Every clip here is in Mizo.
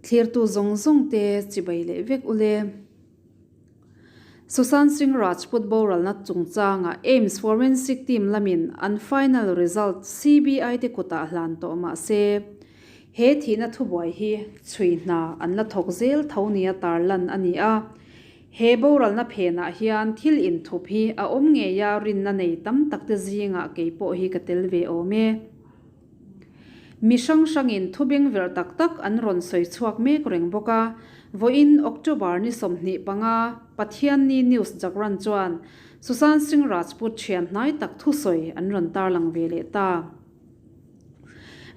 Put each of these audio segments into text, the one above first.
Thlirtu zawng zawng te chibai leh vek ule. Sushant Singh Rajput boralna chungchanga AIIMS Forensic Team lamin an final result CBI te kutah hlan tawh mah se, he thihna thubuai hi chhui hna an la thawk zel tho nia tarlan a ni a. He boralna phenah hian thil inthup hi a awm ngei a rinna nei tam tak te zingah kei pawh hi ka tel ve awm e. Mi hrang hrangin thubeng verh tak tak an rawn sawi chhuak mek reng bawk a, vawiin October ni 25, Pathianni News Jagran chuan Sushant Singh Rajput thian hnai tak thusawi an rawn tarlang ve leh ta.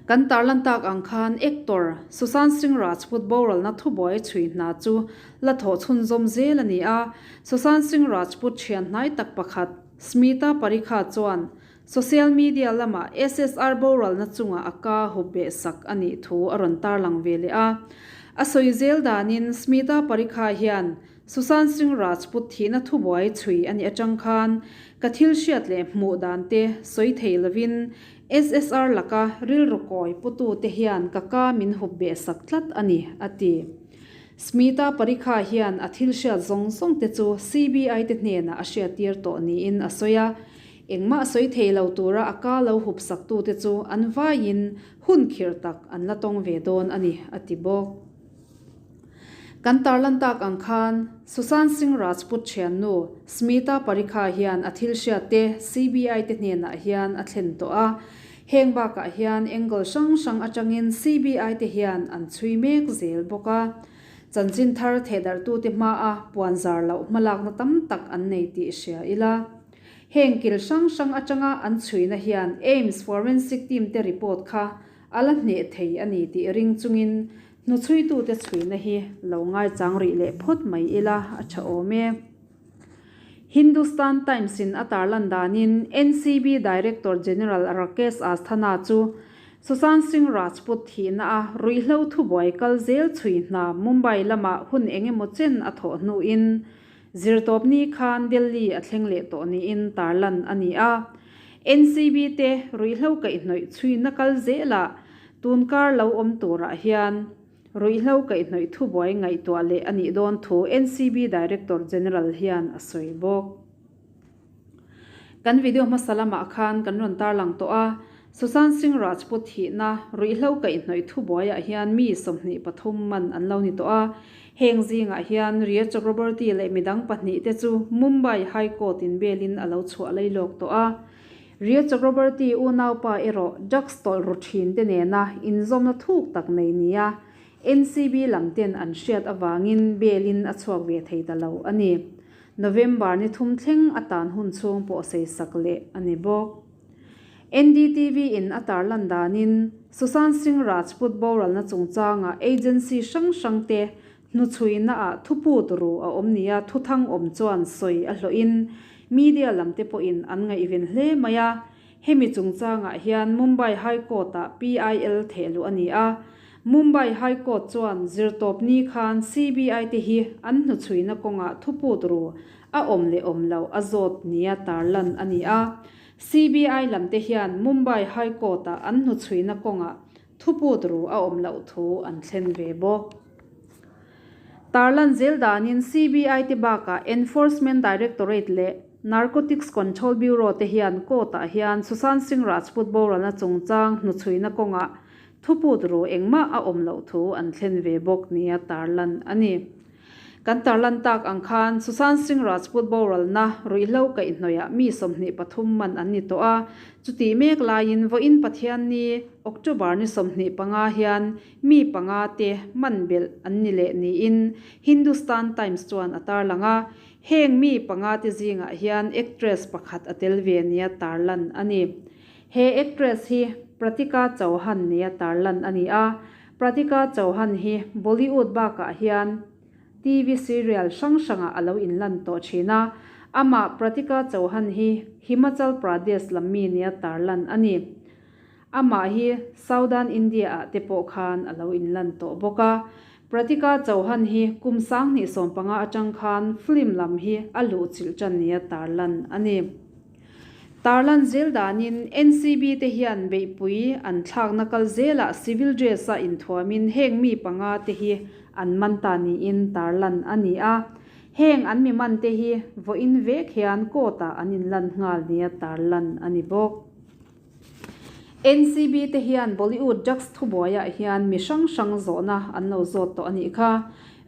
Kan tarlan tak ang khan actor Sushant Singh Rajput boralna thubuai chhui hna chu la thawh chhunzawm zel a ni a, Sushant Singh Rajput thian hnai tak pakhat Smita Parikha chuan Social media lamah SSR boralna chungah a ka hup beh sak a nih thu a rawn tarlang ve leh a. A sawi zel danin Smita Parikha hian Sushant Singh Rajput thihna thubuai chhui a nih atang khan ka thil hriat leh hmuh dan te sawi thei lovin SSR laka rilru kawi putute hian ka ka min hup beh sak tlat a ni, a ti. Smita Parikha hian a thil hriat zawng zawng te chu CBI te hnenah a hriattir tawh niin a sawi a. Engmah sawi thei lo tura a ka lo hup saktute chu an vaiin hun khirh tak an la tawng ve dawn a ni, a ti bawk. Kan tarlan tak ang khan Sushant Singh Rajput thiannu Smita Parikha hian a thil hriatte CBI te hnenah hian a thlen tawh a. Heng bakah hian angle hrang hrang atangin CBI te hian an chhui mek zel bawk a. Chanchin thar thehdarhtute hmaa puanzar loh hmalakna tam tak an nei tih hria ila. Heng kil hrang hrang atanga an chhuina hian AIIMS Forensic Team te report kha a la hneh thei a ni tih ring chungin hnuchhuitute chhuina hi lo ngaichang rih leh phawt mai ila a tha awm e. Hindustan Times in a tarlan danin NCB Director General Rakesh Asthana chu Sushant Singh Rajput thihna a ruihhlo thubuai kal zel chhui hna Mumbai lamah hun engemaw chen a thawh hnuin Zirtawpni khan Delhi a thleng leh tawh niin tarlan a ni a. NCB te ruihhlo kaihhnawih chhuina kal zelah tunkar lo awm turah hian ruihhlo kaihhnawih thubuai ngaihtuah leh a nih dawn thu NCB Director General hian a sawi bawk. Kan video hmasa lamah khan kan rawn tarlang tawh a, Sushant Singh Rajput thihna ruihhlo kaihhnawih thubuaiah hian mi 23 man an lo ni tawh a. Heng zingah hian Rhea Chakraborty leh midang pahnih te chu Mumbai High Court in bail in a lo chhuah lei lawk tawh a. Rhea Chakraborty unaupa erawh drugs tawlh ru thin te nena inzawmna thuk tak nei nia NCB lam ten an hriat avangin bail in a chhuak ve thei ta lo a ni. November ni thum thleng a tan hun chhung pawh sei sak leh a ni bawk. NDTV in a tarlan danin Sushant Singh Rajput boralna chungchanga agency hrang hrang te hnuchhuina ah thuput ru a awm nia thuthang awm chuan sawi a hlawhin media lam te pawhin an ngaihven hle mai a. Hemi chungchangah hian Mumbai High Court ah PIL thehluh a ni a. Mumbai High Court chuan zirtawpni khan CBI te hi an hnuchhuina kawngah thuput ru a awm leh awm loh a zawt nia tarlan a ni a. CBI lam te hian Mumbai High Court ah an hnuchhuina kawngah thuput ru a awm loh thu an thlen ve bawk. Tarlan zel danin CBI te bakah Enforcement Directorate leh Narcotics Control Bureau te hian court ah hian Sushant Singh Rajput boralna chungchang hnuchhuina kawngah thuput ru engmah a awm loh thu an thlen ve bawk nia tarlan a ni. Kan tarlan tak ang khan Sushant Singh Rajput boralna ruihhlo kaihhnawihah mi 23 man an ni tawh a, chutih mek laiin vawiin Pathianni, October ni 25 hian mi panga te man belh an ni leh niin Hindustan Times chuan a tarlang a, heng mi panga te zingah hian actress pakhat a tel ve nia tarlan a ni. He actress hi Pratika Chauhan nia tarlan a ni a, Pratika Chauhan hi Bollywood bakah hian TV serial hrang hrangah a lo inlan tawh thin a, amah Pratika Chauhan hi Himachal Pradesh lam mi nia tarlan a ni. Amah hi Southern India-ah te pawh khan a lo inlan tawh bawk a. Pratika Chauhan hi kum 2015 atang khan film lam hi a luhchilh tan nia tarlan a ni. Tarlan zel danin NCB te hian beihpui an thlakna kal zelah civil dress-a inthuamin heng mi panga te hi an man ta niin tarlan a ni a. Heng an mi man te hi vawiin vek hian court-ah an inlan nghal nia tarlan a ni bawk. NCB te hian Bollywood drugs thubuaiah hian mi hrang hrang zawhna an lo zawt tawh a nih kha.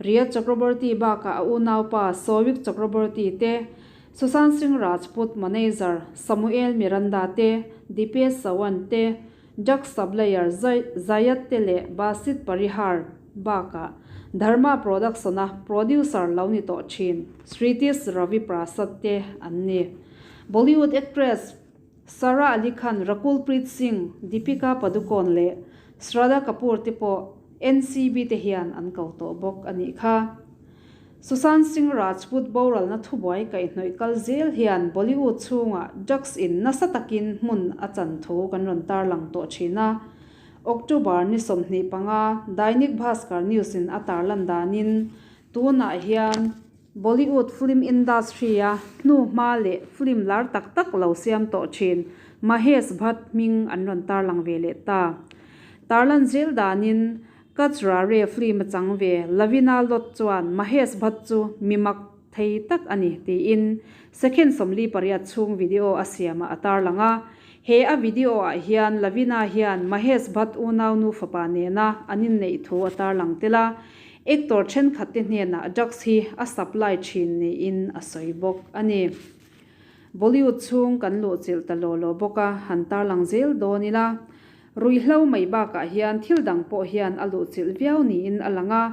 Rhea Chakraborty bakah a unaupa Souvik Chakraborty te, Sushant Singh Rajput manager Samuel Miranda te, Deepesh Sawant te, drugs supplier Zayat te leh Basit Parihar bakah Dharma Production-a producer lo ni tawh thin Sritish Ravi Prasad te an ni. Bollywood actress Sara Ali Khan, Rakul Preet Singh, Deepika Padukone leh Shraddha Kapoor te pawh NCB te hian an ko tawh bawk a nih kha. Sushant Singh Rajput boralna thubuai kaihhnawih kal zel hian Bollywood chhungah drugs in nasa takin hmun a chan thu kan rawn tarlang tawh thin a. October ni 25 Dainik Bhaskar News in a tarlan danin tunah hian Bollywood film industry a hnuhma leh film lar tak tak lo siam tawh thin Mahesh Bhatt hming an rawn tarlang ve leh ta. Tarlan zel danin Kajra Re film a chang ve Lavina Lot chuan Mahesh Bhatt chu mi mak thei tak a ni tiin second 48 chhung video a siamah a tarlang a. He a video ah hian Lavina hian Mahesh Bhatt unau nu fapa nena an inneih thu a tarlang tel a, actor thenkhat te hnenah drugs hi a supply thin niin a sawi bawk a ni. Bollywood chhung kan luhchilh ta law law bawk a, han tarlang zel dawn ila. Ruihhlo mai bakah hian thil dang pawh hian a luhchilh viau niin a lang a,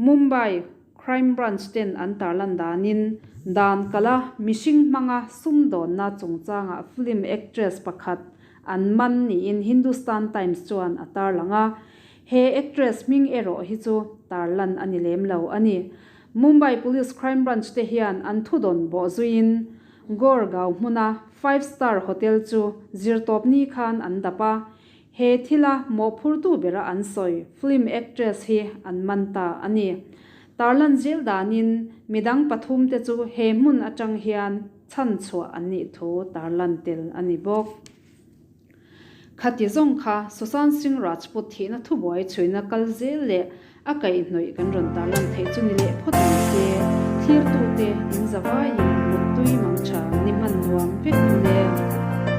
Mumbai Crime Branch ten an tarlan danin dan kala mihring hmanga sumdawnna chungchangah film actress pakhat an man niin Hindustan Times chuan a tarlang a, he actress hming erawh hi chu tarlan a ni lem lo a ni. Mumbai Police Crime Branch te hian an thudawn bawh zuiin Goregaon hmuna Five Star Hotel chu zirtawpni khan an dap a, he thila mawhphurtu bera an sawi film actress hi an man ta a ni. Tarlan zel danin midang pathum te chu he hmun atang hian chhan chhuah an nih thu tarlan tel a ni bawk. Khati zawng kha Sushant Singh Rajput thihna thubuai chhuina kal zel leh a kaihhnawih kan rawn tarlan theih chu ni leh phawt ang se, thlirtute in zavaiin muttui mang tha ni hman nuam vek le.